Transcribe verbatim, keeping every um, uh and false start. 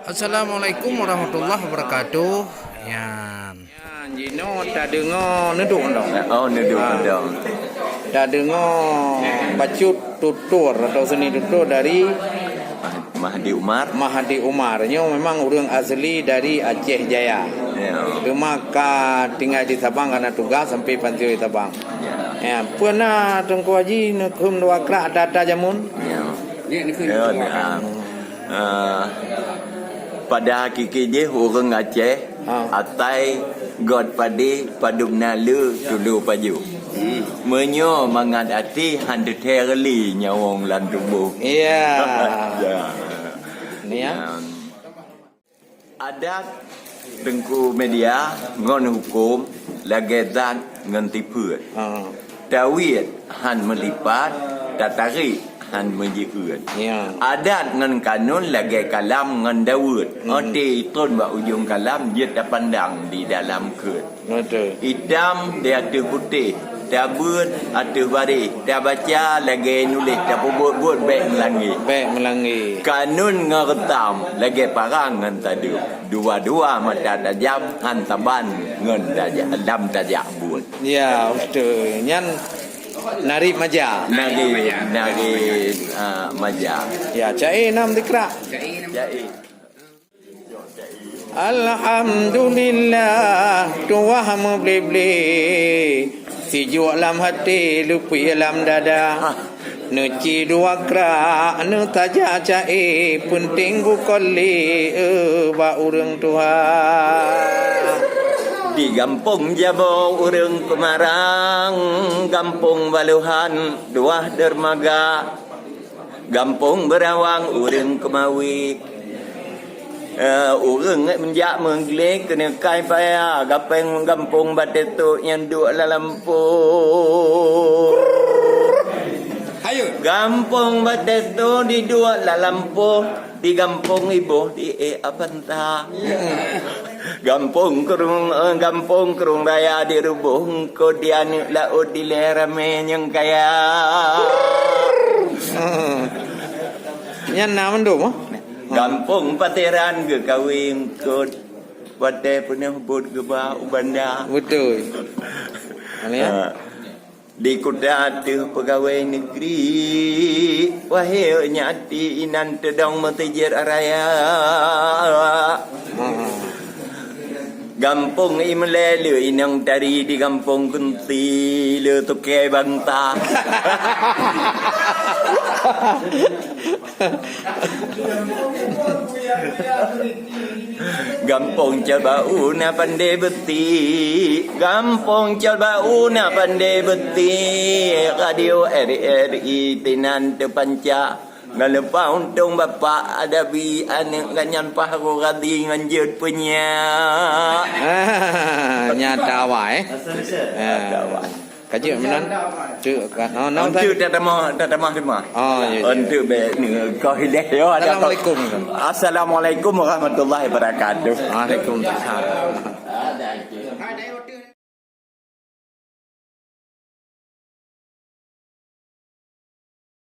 Assalamualaikum warahmatullahi wabarakatuh. Yan. Yan, jinoe tadeungoe neudok dong. Oh, neudok dong. Tadeungoe bacut tutur atau seni tutur dari Mah-, Mahdi Umar. Mahdi Umar. Nyoe memang ureuëng asli dari Aceh Jaya. Ya. Teuma ka tinggai di Sabang karena tugas sampai pantioi Sabang. Ya. Ya, peue na Teungku Haji neukheun dua krak ata-ata jameun? Ya. Ya, ni, ah, ah, pada hakiki jih ureuëng Aceh, ah, atai got padé padub na le tulo paju. Hmm. Meunyoe mangat até han teuthée reuli nyawöng lam tuboh. Ya. Ya. Ni ya. Ya. Adat Teungku Media ngon huköm lagée zat ngon tipeuet. Ha. Tawiet han meulipat, tatarék han meujeuet. Ya. Adat ngon kanun lagée kalam ngon daweuet. Hmm. Oté iton bak ujong kalam jeuet tapandang di dalam keuet. Betul. Itam di ateueh putéh, tabeuet ateueh baréh, tabaca lagée nuléh, tapeubuet-buet bék meulangé. Bék meulangé. Kanun ngon reutam lagée parang ngon tadeueng. Dua-dua mata tajam han saban ngon tajak, lam tajak buet. Ya, betul. Nyan narit maja. Narit, narit, ah, maja. Ya, cai nam dikrak. Cai. Alhamdulillah, tuwah meuble-ble, sijuek lam até, leupie lam dada. Neuci dua krak, neutajak cai, peunteng bukon lé, eh, bak ureuëng tuha. Di gampông Jabo ureuëng Keumarang, gampông Balohan, dua dermaga. Gampông Beurawang ureuëng Keumawe. Eh, ureuëng meujak meugleh keuneuk kai paya, gapeng gampông Batée Tok nyang duek lam lampôh. Hayo. Gampông Batée Tok diduek lam lampôh, di gampông iboh di ék Avanta. Gampông Krueng, eh, gampông Krueng Raya diruboh eungkôt, di aneuëk laôt dilée ramé nyang kaya. Nyan na mandum, oh? Gampông Pateran geukawé eungkôt, watée peunoh buet geuba u banda. Beutôi. Alia? Ah. Di kuta ateueh peugawée negeri, wahé nyati inan teudong meuteujeuet raya. Gampông Imlée le inong tari di gampông Kunti le tukée banta. Gampông Cot Bau na pandai beuti, gampông Cot Bau na pandai beuti, radio R R I tinan teupanca. Ngon leupah untông bapak adabi aneuëk ganyan pah ru radi ngon jeuet peunyak. Ah, nyata awai, eh. Ah. Ka jeuet meunan. Cuk, ka, oh, nang. Untuk tatamah, tatamah limah. Oh, ya, ya. Untuk be ni kau hidah yo ada. Assalamualaikum. Assalamualaikum warahmatullahi wabarakatuh. Waalaikumsalam.